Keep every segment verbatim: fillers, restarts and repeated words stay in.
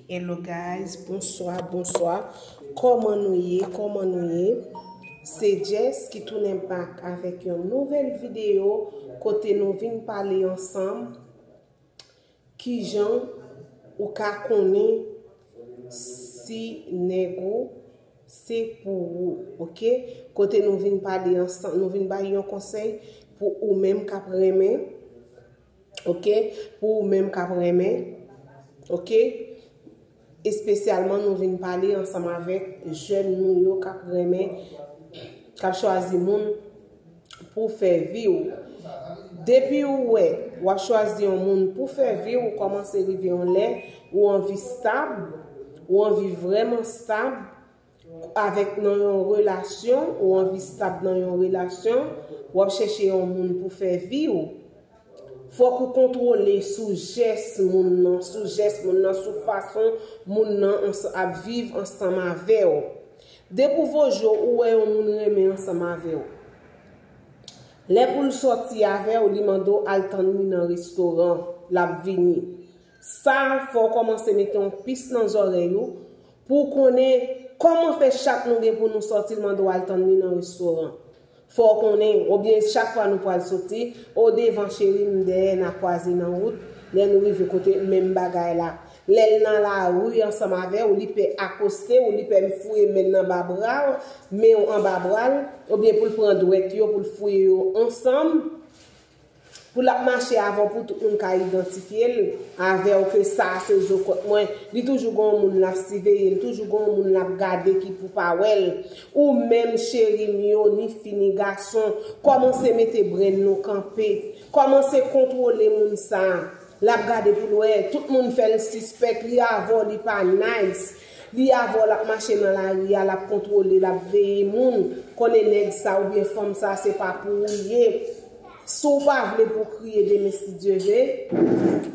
Hello guys, bonswa, bonswa. Kòman nou ye? Kòman nou ye? Se Jess ki tounen back avèk yon nouvèl videyo kote nou vin pale ansanm kijan ou ka konnen si nèg ou se pou ou, oke? Kote nou vin pale ansanm, nou vin bay yon konsèy pou ou menm k ap renmen, oke? Pou ou menm k ap renmen, oke? Espesyalman, nou vin pale ansanm avèk jèn nou yo k ap renmen, k ap chwazi moun pou fè vi w. Depi ou wè w ap chwazi yon moun pou fè vi w, kòmanse rive yon lè ou anvi stab, ou anvi vrèman stab avèk nan yon relasyon, ou anvi stab nan yon relasyon, w ap chèche yon moun pou fè vi w. Fòk ou kontwole sou jès moun nan, sou jès moun nan, sou fason moun nan ans- ap viv ansanm avè w. Depi w voye w wè yon moun renmen ansanm avè w. Lè pou l sòti avè w, li mande w al tann li nan restoran, l ap vini. Sa, fò w kòmanse mete yon pis nan zòrèy ou pou w konnen kòman fè chak nou gen pou nou sòti, l mande w al tann li nan restoran. Fò w konnen, oubyen chak fwa nou pral soti, o devan cheri m, dèyè n a kwaze nan wout, lè nou rive kote menm bagay la. Lè l nan lari ansanm avè w, li pè akoste w, li pè fouye men l anba bra w, men w anba bra l, oubyen pou l pran dwèt yo, pou l fouye yo ansanm, pou l ap mache avè w, pou tout moun ka idantifye l avè w, ke sa a se zo kòt mwen. Li toujou gen yon moun l ap siveye, li toujou gen yon moun l ap gade ki pou pa wè l. Ou menm, cheri m yo, ni fi ni gason, kòmanse mete brenn nou kanpe. Kòmanse kontwole moun sa a. L ap gade pou l wè, tout moun fè l sispèk, li avè w, li pa nice. Li avè w, l ap mache nan lari a, l ap kontwole, l ap veye moun. Konnen nèg sa oubyen fanm sa, se pa pou ou l ye. Si w pa vle pou w kriye demen si Dye ve,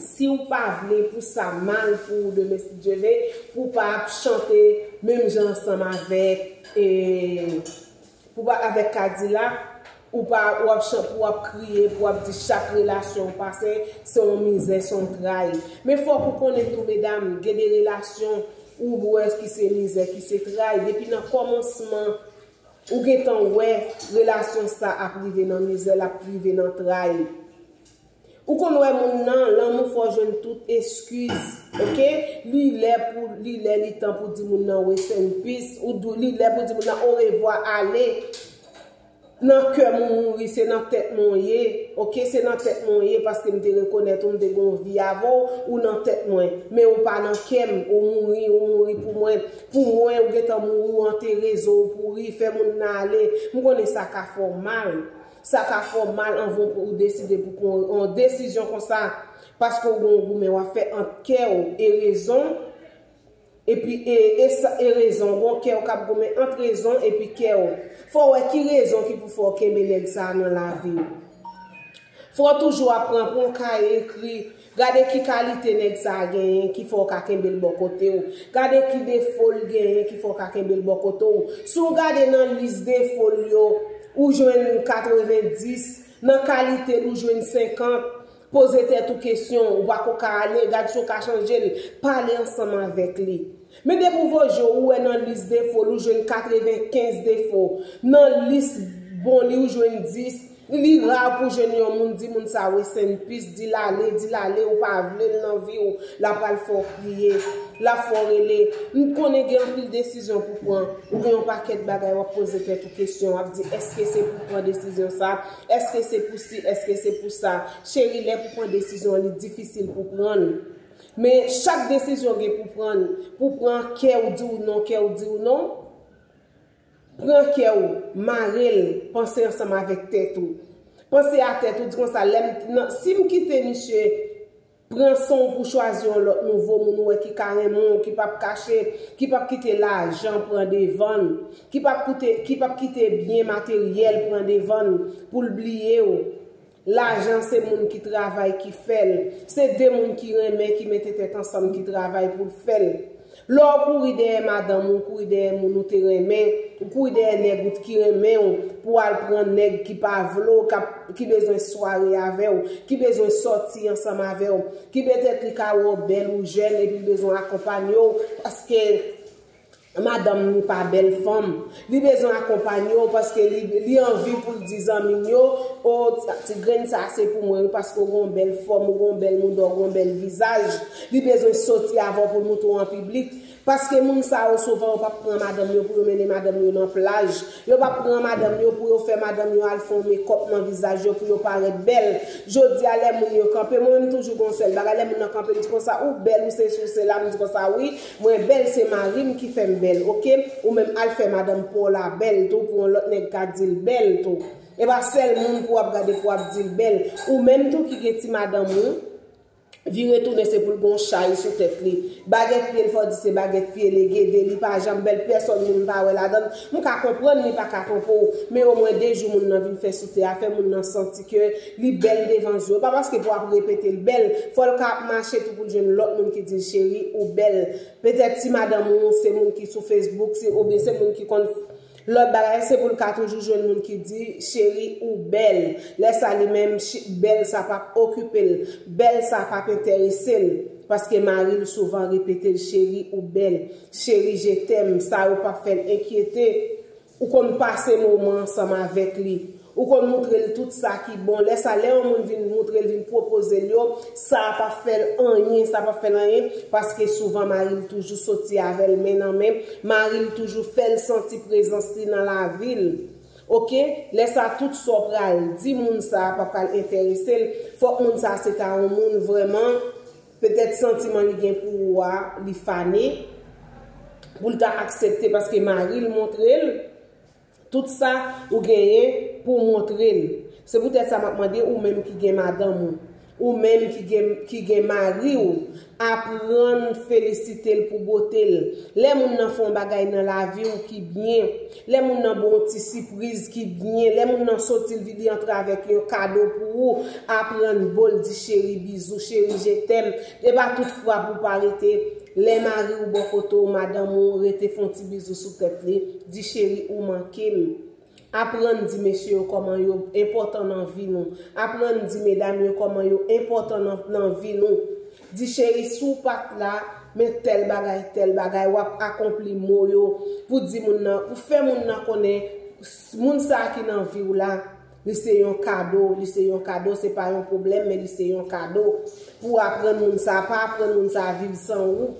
si w pa vle pou sa mal pou ou demen si Dye ve, pou w pa ap chante menm jan ansanm avèk, e, pou w pa avèk Kadilak, ou pa, w ap chan- pou w ap kriye, pou w ap di chak relasyon w pase, se yon mizè, se yon tray. Men fòk ou konnen tou, medam, gen de relasyon ou wè ki se mizè, ki se tray. Depi nan kòmansman, ou gentan wè relasyon sa ap rive nan mizè, l ap rive nan tray. Ou konn wè moun nan, lanmou fè w jwenn tout eskiz, oke? Li lè pou, li lè, li tan pou di moun nan rest in peace, ou di, li lè pou di moun nan orevwa, ale. Nan kè m ou mouri, se nan tèt mwen w ye, oke? Se nan tèt mwen w ye, paske m te rekonèt ou, m te gen yon vi avè w, ou nan tèt mwen. Men ou pa nan kè m, ou mouri, ou mouri pou mwen. Pou mwen, ou gentan mouri, ou antere zo, ou pouri, fè moun nan ale. M konnen sa ka fè w mal. Sa ka fè w mal anvan w deside pou pran yon desizyon konsa, paske w gen yon goumen w ap fè ant kè w e rezon, epi e, e, sa, e rezon, w gen yon kè w k ap goumen ant rezon epi kè w. Fò w wè ki rezon ki pou fè w kenbe nèg sa a nan lavi w. Fò w toujou ap pran, pran kaye, ekri, gade ki kalite nèg sa a genyen ki fè w ka kenbe l bò kote w. Gade ki defo l genyen ki fè w ka kenbe l bò kote w. Si w gade nan lis defo l yo, ou jwenn katrevenndis, nan kalite l ou jwenn senkant. Poze tèt ou kesyon, ou pako ka ale, gad si w ka chanje l, pale ansanm avèk li. Men depi w voye w, ou wè nan lis defo l ou jwenn katrevenkenz defo, nan lis bon li ou jwenn dis. Li ra pou jwenn yon moun, di moun sa rest in peace, di l ale, di l ale, ou pa vle l nan vi w, l ap pral fè w kriye, l ap fè w rele. M konnen gen anpil desizyon pou pran, ou gen yon pakèt bagay w ap poze tèt ou kesyon, w ap di èske se pou pran desizyon sa, èske se pou si, èske se pou sa. Cheri, lè pou pran desizyon an, li difisil pou pran l. Men chak desizyon gen pou pran l, pou pran kè w di w non, kè w di w non. Pran kè w, mare l, panse ansanm avèk tèt ou. Panse a tèt ou, di konsa, lè m, nan, si m kite misye pran san w pou chwazi yon lòt nouvo moun ou wè ki ka renmen w, ki p ap kache, ki p ap kite lajan pran devan l, ki p ap koute, ki p ap kite byen materyèl pran devan l pou l bliye w. Lajan se moun ki travay ki fè l. Se de moun ki renmen, ki mete tèt ansanm, ki travay pou l fè l. Lè w kouri dèyè madanm ou, kouri dèyè moun ou te renmen, ou kouri dèyè nèg ou ki renmen w, pou w al pran nèg ki pa vle w, k ap, ki bezwen sware avè w, ki bezwen sòti ansanm avè w, ki petèt li ka wè w bèl ou jèn epi l bezwen akonpanye w, paske madanm li pa bèl fanm. Li bezwen akonpanye w paske li, li anvi pou l di zanmi l yo, o, ti grenn sa se pou mwen wi, paske w gen yon bèl fòm, ou gen yon bèl mouda, ou gen yon bèl vizaj. Li bezwen sòti avè w pou l montre w an piblik. Paske moun sa yo souvan yo p ap pran madanm yo pou yo mennen madanm yo nan plaj. Yo p ap pran madanm yo pou yo fè madanm yo al fè yon mekòp nan vizaj yo pou yo parèt bèl. Jodi a lè moun yo kanpe, mwen menm toujou gen yon sèl bagay, lè moun nan kanpe, m di konsa, ou bèl, ou sesi, ou sela, m di konsa, wi, mwen bèl, se mari m ki fè m bèl, oke? Ou menm al fè madanm pa w la bèl tou pou yon lòt nèg ka di l bèl tou. E pa sèl moun pou w ap gade pou w ap di l bèl. Ou menm tou ki gen ti madanm ou, vire tounen se pou l gen yon chay sou tèt li. Bagèt pye l fò di se bagèt pye l e gede, li pa janm bèl, pèsòn moun pa wè ladan l. M ka konprann li pa ka twonpe w, men omwen de jou moun nan vin fè sou tè a, fè moun nan santi ke li bèl devan zye w. Pa paske pou w ap repete l bèl, fò l ka ap mache tou pou l jwenn lòt moun ki di l cheri, ou bèl. Petèt si madanm ou se moun ki sou Facebook, si, oubyen se moun ki konn lòt bagay, se pou l ka toujou jwenn moun ki di, cheri, ou bèl. Lè sa li menm, bèl sa p ap okipe l. Bèl sa p ap enterese l. Paske mari l souvan repete l, cheri, ou bèl. Cheri, je t'aime. Sa yo p ap fè l enkyete. Ou konn pase moman ansanm avèk li. Ou konn montre l tout sa ki bon. Lè sa, lè yon moun vin montre l, vin pwopoze l yo, sa p ap fè l anyen, sa p ap fè l anyen, paske souvan mari l toujou soti avè l men nan men, mari l toujou fè l santi prezans li nan lavi l. Oke? Lè sa, tout sa w pral di moun sa p ap pral enterese l. Fòk moun sa se ta yon moun vrèman, petèt santiman li gen pou ou a, li fane, pou l ta aksepte, paske mari l montre l. Tout sa ou genyen pou w montre l. Se poutèt sa m ap mande ou menm ki gen madanm ou, ou menm ki gen, ki gen mari w, aprann felisite l pou bote l. Lè moun nan fè yon bagay nan lavi w ki byen, lè moun nan ba w yon ti sipriz ki byen, lè moun nan soti l vin li antre avèk yon kado pou ou, aprann ba w l, di cheri bizou, cheri je t'aime. E pa tout fwa pou w pa rete. Lè mari w bò kote w, madanm ou rete fè yon ti bizou sou tèt li, di cheri ou manke m. Aprann di mesye yo kòman yo enpòtan nan vi nou. Aprann di medam yo kòman yo enpòtan nan, nan vi nou. Di cheri, si w pa t la, men tèl bagay, tèl bagay, w ap akonpli mo yo pou di moun nan, pou fè moun nan konnen moun sa a ki nan vi w la, li se yon kado, li se yon kado, se pa yon pwoblèm, men li se yon kado. Pou w aprann moun sa a, pa aprann moun sa a viv san ou.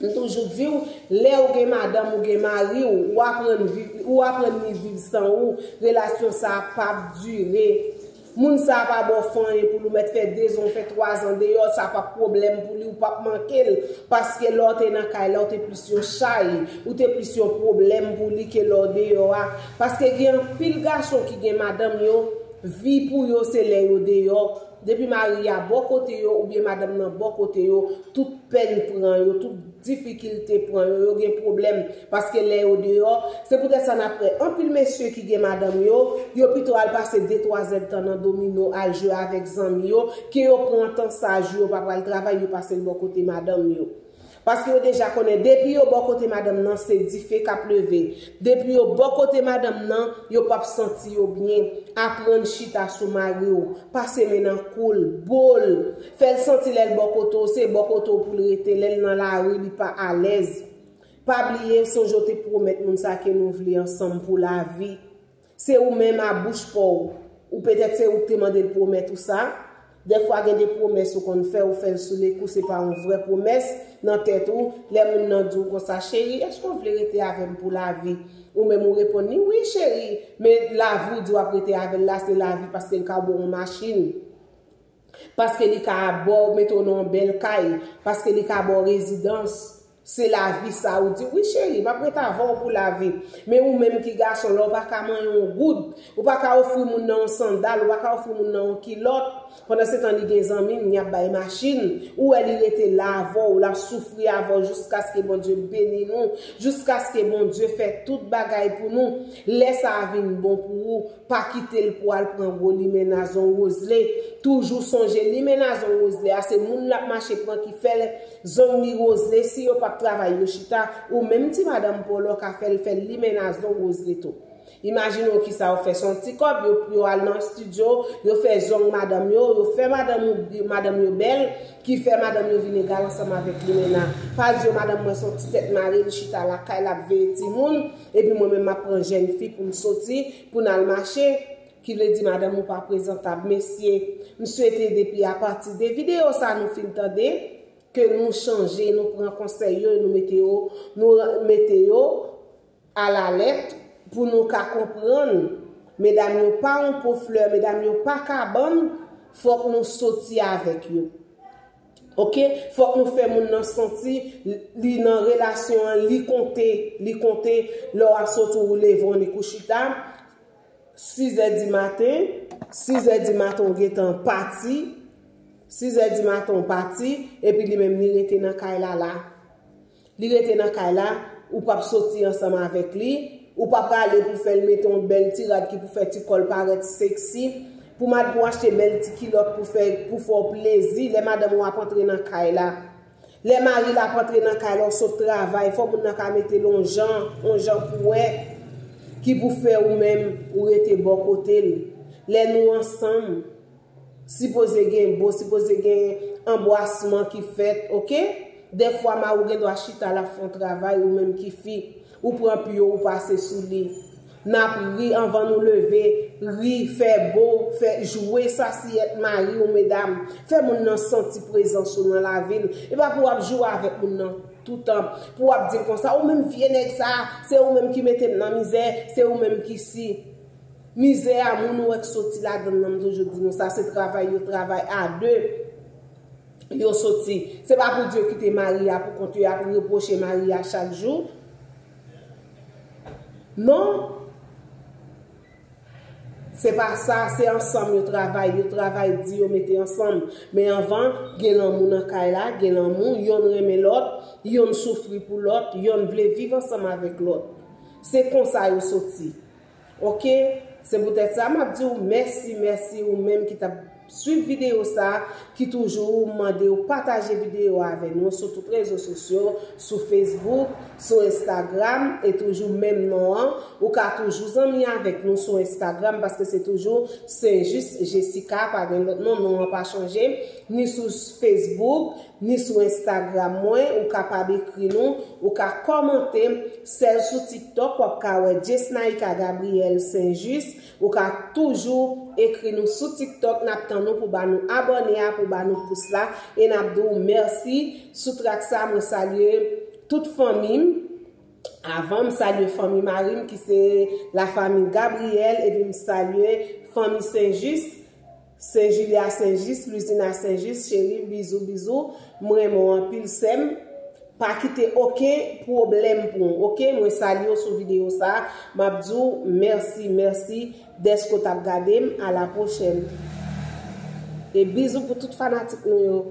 M toujou di w, lè ou gen madanm, ou gen mari w, ou aprann viv, ou aprann li viv san ou, relasyon sa a p ap dire. Moun sa a pa ba w fè anyen pou li, ou mèt fè dezan, ou fè twazan deyò, sa p ap pwoblèm pou li, ou p ap manke l. Paske lè w te nan kay la, ou te plis yon chay, ou te plis yon pwoblèm pou li ke lè w deyò a. Paske gen anpil gason ki gen madanm yo, vi pou yo se lè yo deyò. Depi mari a bò kote yo, oubyen madanm nan bò kote yo, tout pèn pran yo, tout difikilte pran yo, yo gen pwoblèm. Paske lè yo deyò, se poutèt sa n ap wè anpil mesye ki gen madanm yo, yo pito al pase de twa zèdtan nan domino, al jwe avèk zanmi yo, ke yo pran tan sa, jou yo pa pral travay, yo pase l bò kote madanm yo. Paske yo deja konnen, depi yo bò kote madanm nan, se dife k ap leve. Depi yo bò kote madanm nan, yo p ap santi yo byen. Aprann chita sou mari w. Pase men nan kou l, bo l. Fè l santi lè l bò kote w, se bò kote w pou l rete. Lè l nan lari, li pa alèz. Pa bliye, sonje w te pwomèt moun sa ke nou vle ansanm pou lavi. Se ou menm a bouch pa w. Ou petèt se ou k te mande l pwomèt ou sa. Dèfwa gen de pwomès ou konn fè, ou fè l sou lekou, se pa yon vrè pwomès nan tèt ou. Lè moun nan di w konsa, cheri, èske w vle rete avè m pou lavi? Ou menm ou reponn li, wi, cheri, men lavi w di w ap rete avè l la, se lavi paske l ka ba w yon machin. Paske li ka ba w, mete w nan yon bèl kay, paske li ka ba w rezidans. Se lavi sa, ou di, wi cheri, m ap ret avè w pou lavi. Men ou menm ki gason, lè w pa ka manyen yon goud, ou pa ka ofri moun nan yon sandal, ou pa ka ofri moun nan yon kilòt, pandansetan li gen zanmi l, li ap bay machin, ou wè li rete la avè w, l ap soufri avè w jiskaske Bondye beni nou, jiskaske Bondye fè tout bagay pou nou. Lè sa a vin bon pou ou, pa kite l pou al pran gwo limena zong wozle. Toujou sonje limena zong wozle a, se moun l ap mache pran ki fè zong li wozle. Si yo pa ap travay yo chita, ou menm ti madanm pa w lè w ka fè l, fè l limena zong Roseletto. Imajine w kisa yo fè, se yon ti kòb, yo, yo al nan estidyo, yo fè zong madanm yo, yo fè madanm yo, madanm yo bèl, ki fè madanm yo vin egal ansanm avèk limena. Pa di yo madanm mwen se yon ti tèt mare, li chita lakay, l ap veye timoun, epi mwen menm m ap pran jèn fi pou m soti, pou n al mache, ki vle di madanm ou pa prezantab. Mesye, m swete depi apati de videyo sa nou fin tande, ke nou chanje, nou pran konsèy yo, nou mete yo, nou mete yo alalèt pou nou ka konprann. Medam yo pa yon po flè, medam yo pa kabann, fòk nou soti avèk yo. Oke? Fòk nou fè moun nan santi li nan relasyon an, li konte, li konte lè w ap soti ou leve w annik ou chita, sizè di maten, sizè di maten ou gentan pati, sizè di maten ou pati, epi li menm li rete nan kay la la. Li rete nan kay la, ou p ap soti ansanm avèk li, ou pa prale pou fè l mete yon bèl ti rad ki pou fè ti kò l parèt seksi, pou mad pou achte bèl ti kilòt pou fè, pou fè w plezi, lè madanm ou ap antre nan kay la. Lè mari l ap antre nan kay la, w sot travay, fò moun nan ka mete l yon jan, yon jan pou wè, ki pou fè ou menm, ou rete bò kote l. Lè nou ansanm, sipoze gen bo, sipoze gen anbwasman ki fèt, oke? Dèfwa, mari w gen dwa chita, l ap fè yon travay, ou menm ki fi, ou pran pye w, ou pase sou li. N ap ri anvan nou leve, ri, fè bo, fè jwe sasiyèt mari w, medam. Fè moun nan santi prezans ou nan lavi l. E pa pou w ap jwe avèk moun nan toutan, pou w ap di l konsa, ou menm vye nèg sa, se ou menm ki mete m nan mizè, se ou menm ki si. Mizè a, moun ou wè k soti ladan l nan, m toujou di nou sa, se travay yo travay a de. Yo soti. Se pa pou di yo kite mari a pou kont yo, y ap repwoche mari a chak jou. Non. Se pa sa, se ansanm yo travay, yo travay di yo mete ansanm. Men anvan, gen lanmou nan kay la, gen lanmou, yonn renmen lòt, yonn soufri pou lòt, yonn vle viv ansanm avèk lòt. Se konsa yo soti. Oke? Se poutèt sa, m ap di w mèsi, mèsi ou menm ki t ap swiv videyo sa, ki toujou mande w pataje videyo a avè nou sou tout rezo sosyo, sou Facebook, sou Instagram, e toujou menm non an. Ou ka toujou zanmi avèk nou sou Instagram, paske se toujou Saint Juste Jessica, pa gen lòt non, non an pa chanje, ni sou Facebook, ni sou Instagram mwen, ou kapab ekri nou, ou ka kòmante, sèl sou TikTok, w ap ka wè Jesnaïca Gabriel Saint Juste, ou ka toujou ekri nou sou TikTok, n ap tann ou pou ba nou abòne a, pou ba nou pous la, e n ap di w mèsi. Sou trak sa, mwen salye tout fanmi m. Avan, m salye fanmi mari m, ki se la famille Gabriel, epi m salye fanmi Saint Juste. Sen Jili a Sen Jis, Lwizina Sen Jis, cheri, bizou, bizou. M renmen w anpil, sè m. Pa kite okenn pwoblèm pou w, oke? Mwen salye w sou videyo sa. M ap di w mèsi, mèsi dèske w t ap gade m. A la pwochèn. E bizou pou tout fanatik nou yo.